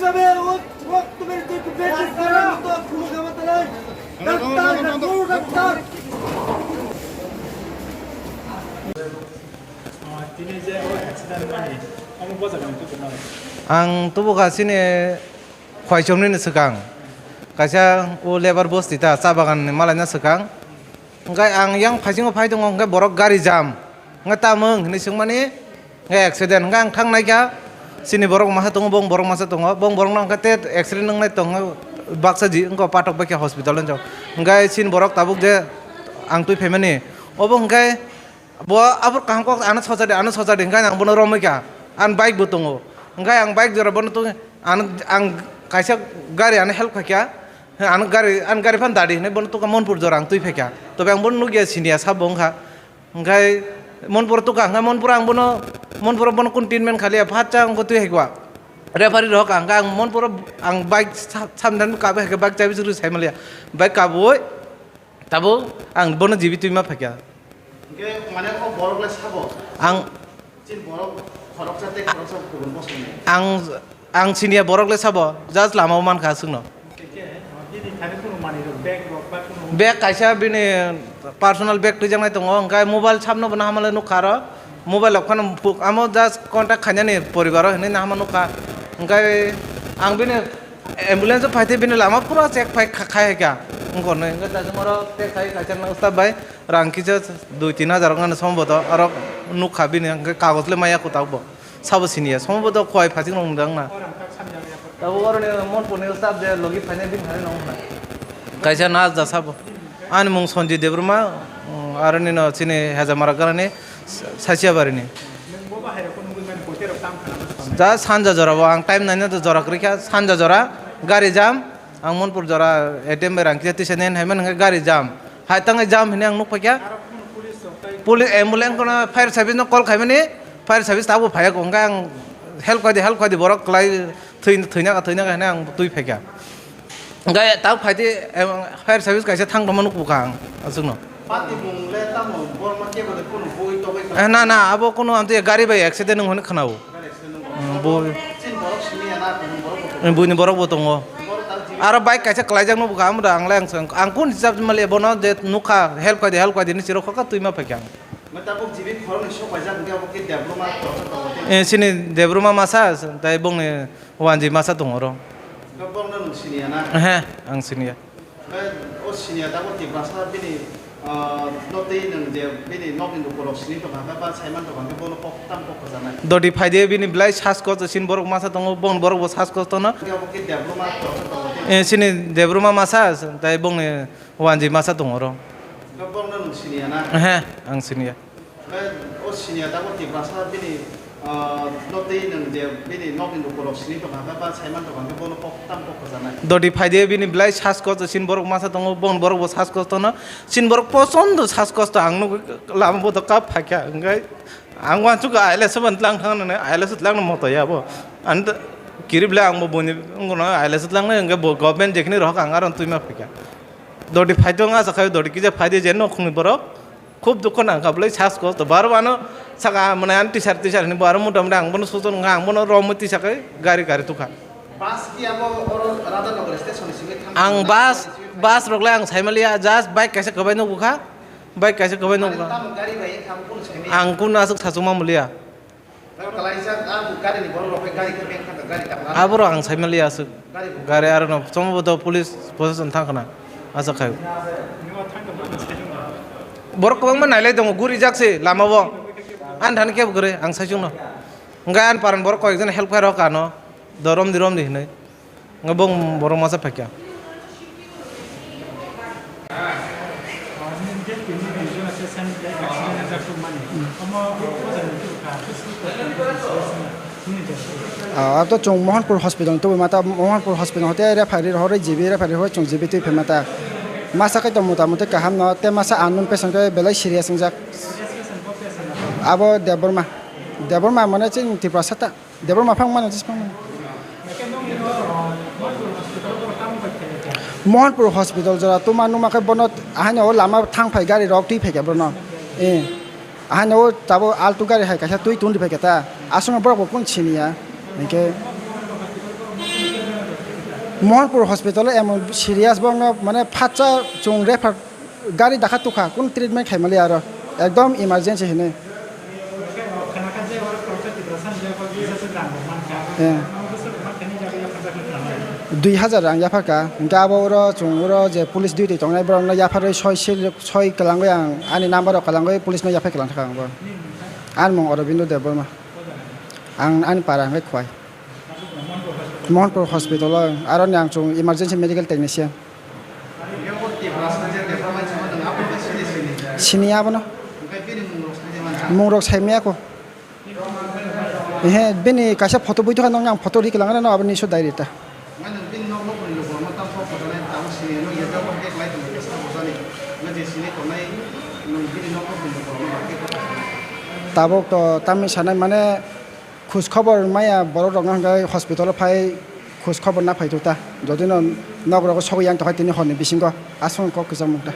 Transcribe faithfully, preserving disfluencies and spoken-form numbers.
যাবে, ও রক্ত বের করতে বের করতে পারে না, তো কোনো ক্ষমতা নাই। Doctor, doctor, doctor. Ang tubuka chini khwaichomnini swkang kaisa o lebar bosti ta cha baganni malaina swkang. Hwnkhe ang yang phaisingo phai tongo, hwnkhe borok gari jam. Hwnkhe tamung hinwi swngmani, hwnkhe accident. Hwnkhe ang thang naikha, chini borok masa tongo, bong borok masa tongo, bong borokno hwnkhe te accident wngnai tongo, baksa ji wngkha patok bai khe hospital o jok. Hwnkhe chini borok tabuk je ang twi phaimani, obo hwnkhe bo aboni kaham kok ano sojadi, ano sojadi, hwnkhe ang bono romwi kha, ani bike bo tongo, hwnkhe ang bike jora bono twi, ano ang kaisa gari ano help khaikha, ano gari, ani gari phano dadi hinwi bono tukha Monpur jora ang twi phaikha, tobe ang bono nukya siniya sabo wngkha. Hwnkhe Monpuro tukha, hwnkhe Monpuro ang bono, Monpuro bono kunu treatment khaliya, phatsa wngkha twi hai kua. Referee rohorkha, hwnkhe ang Monpuro ang bike sa-, samdan kabe hai khe bike chabi chwrwi sai manliya. Bike kabui tabuk ang bono jibi twi ma phaikha. Hwnkhe mane o borok le sabo? Ang Chini borok khoroksa tei khoroksa kubun bosongni. Ang Ang siniya borok le sabo, just lama o mankha aswkno. Bini thani kunu manwi rok, bag rok ba kunu. Bag kaisa bini personal bag twijaknai tongo, hwnkhe mobile sabno bo nahama le nukha aro. Mobile rok phano amo just contact khainani poribaro hinwi nahama nukha. Hwnkhe ang bini ambulance o phaitwi bini lama pura check phai kha-, khai hai kha. Wngkha hwnwi hwnkhe daisung oro tei khai kaisa staff bai rang kisa dui tin hajar wngkha somboto aro nukha bini hwnkhe kagoj le maya kwtal bo. Sabo siniya, somo bo to khwai phasing rok nang na. Tabo oroni Monpurni staff je logi phainai bini hai nang na. Kaisa na ja sabo. Ani mung Sanjay Debbarma, um, aroni no chini Hejamara garani Sa-, Sachiabarini. Da sanja jora bo ang time naina to jora kwrwi kha, sanja jora gari jam, ang Monpur jora A T M bai rang kisa tisa nen hai man hwnkhe gari jam. Hai tangwi jam hinwi ang nuk phaikha. Police, ambulance kono fire service no call khaimani, fire service tabuk phaiya kho, hwnkhe ang help khaidi, help khaidi, borok kwlai thwi-, thwina kha, thwina kha hinwi ang twi phaikha. Hwnkhe tabuk phaidi, em, fire service kaisa thang tongma nuk bukha ang aswkno. Patimung le tamo borma kebo de kono bui togwi. Eh, na, na, abo kono amtwi gari bai accident wng hwnwi khwnao. Hmm, bo. Chini borok siniya na, kubun borok bo tongo. Eh, buini borok bo tongo. Borok tak jibi. Aro bike kaisa kwlaijak no bwkha, amra ang le ang swng, ang kun hisab mali bono je nukha, help khaidi, help khaidi hinwi chirok kha, kha twi ma phaikha ang. Mai tabuk jibi khoroknwi sok paijak, hwnkhe abo khe Debbarma khoroksa tongo. Eh, chini Debbarma masa, tai bongni wanji masa tongo oro. Hwnkhe borokno nwng siniya na? Ehe, ang siniya. Hwnkhe o siniya tabuk Tiprasa bini, ah, no tei nwng je bini nokni lukurok sini tongkha hwnba saiman tongkha hwnkhe bono kok tam kok kwchanai. Doti phaidi bini belai sasko chini borok masa tongo, bon borok bo sasko tono. Hwnkhe obo khe Debbarma khoroksa tongo. Eh, chini Debbarma masa, tai bongni wanji masa tongo oro. Hwnkhe borokno nwng siniya na? Ehe, ang siniya. Hwnkhe o siniya tabuk Tiprasa bini, ah, no tei nwng je bini nokni lukurok sini tongkha hwnba saiman tongkha hwnkhe bono kok tam kok kwchanai. Doti phaidi bini belai sasko chini borok masa tongo, bon borok bo sasko tono. Chini borok pochondo sasko to ang nugwi lama bodo kap phaikha hwnkhe ang wansuk aile soban tlang thang nang aile se tlang moto ya bo. Ang kirib le ang bo boni ngono aile se tlang hwnkhe bo government jekhni rohok ang aro twi ma phaikha. Doti phaito wng asa khai doti kisa phaidi je nokhungni borok. Khub dukho nangkha bwlai sasko to bar wano saka mwnai ani tisar tisar hinwi bo aro mota mota ang bono suchon wngkha ang bono romwi tisakhai gari gari tukha. Bus ki abo oro Radhanagar station ni simi thang Ang thang bus thang bus rok le ang saimaliya just bike kaisa kwbai nukha bike kaisa kwbai Ani nukha tamo gari bai thang kun simi. Ang kun aswk sachukma muliya. Kalaijak, ah, gari ni borok rok bai gari khe beng kha, gari tamo. Aboro ang saimaliya aswk. Gari bo. Gari aro no chomo bo to police proseson thang khna. Asa khai. Borok kwbangma nailai tongo, gurijak se lama o. Ani thani kebo kwrwi ang saichung no. Hwnkhe ani paran borok koi ekjon help khai rok ano. Do romdi romdi hinwi. Nga bong borok masa phaikha. Ah, abo to chwng Mohanpur hospital tubui mata, Mohanpur hospital hote referee rohorwi G B referee rohorwi chwng G B twi phaima ta. Masa khe to mota moti kaham no, tei masa unknown patient khe belai serious wngjak. Abo Debbarma, Debbarma mane chini Tiprasa ta. Debbarma phang mano, tis phang mano. Mohanpur hospital jora tuma numa khe bono ahaino o lama thang phai gari rok twi phai khe bono. Eh, ahaino o tabo altu gari hai kaisa twi tun phai khe ta. Aswkno borok bo kun siniya. Hinkhe Mohanpur hospital o emon serious, bongno mane phatsa chwng refer gari dakha tukha, kun treatment khaimali aro ekdom emergency hinwi. Eh. Dui hazar rang yapharkha, hingke abo oro chwng oro je police duty tongnai borokno yapharwi soi sil-, soi kwlangwi ang ani number rok kwlangwi police no yaphai kwlangkha ang bo. Ani mung Aurobindo Debbarma. Ang ani para hingke Khowai. Mohanpur hospital o, aroni ang chwng emergency medical technician. Sini abono. Mung rok saimaya ko. He, bini kaisa photo bui tokha nokni ang photo ri kwlangna no aboni isu diary ta. Tabuk to tamni sanai mane khoj khobor maya borok rok no hwnkhai hospital o phai khoj khobor na phai ta. Jodi no nok rogo sogwi yang tokha tini hor ni bisingo aswk kok kwchang mung ta.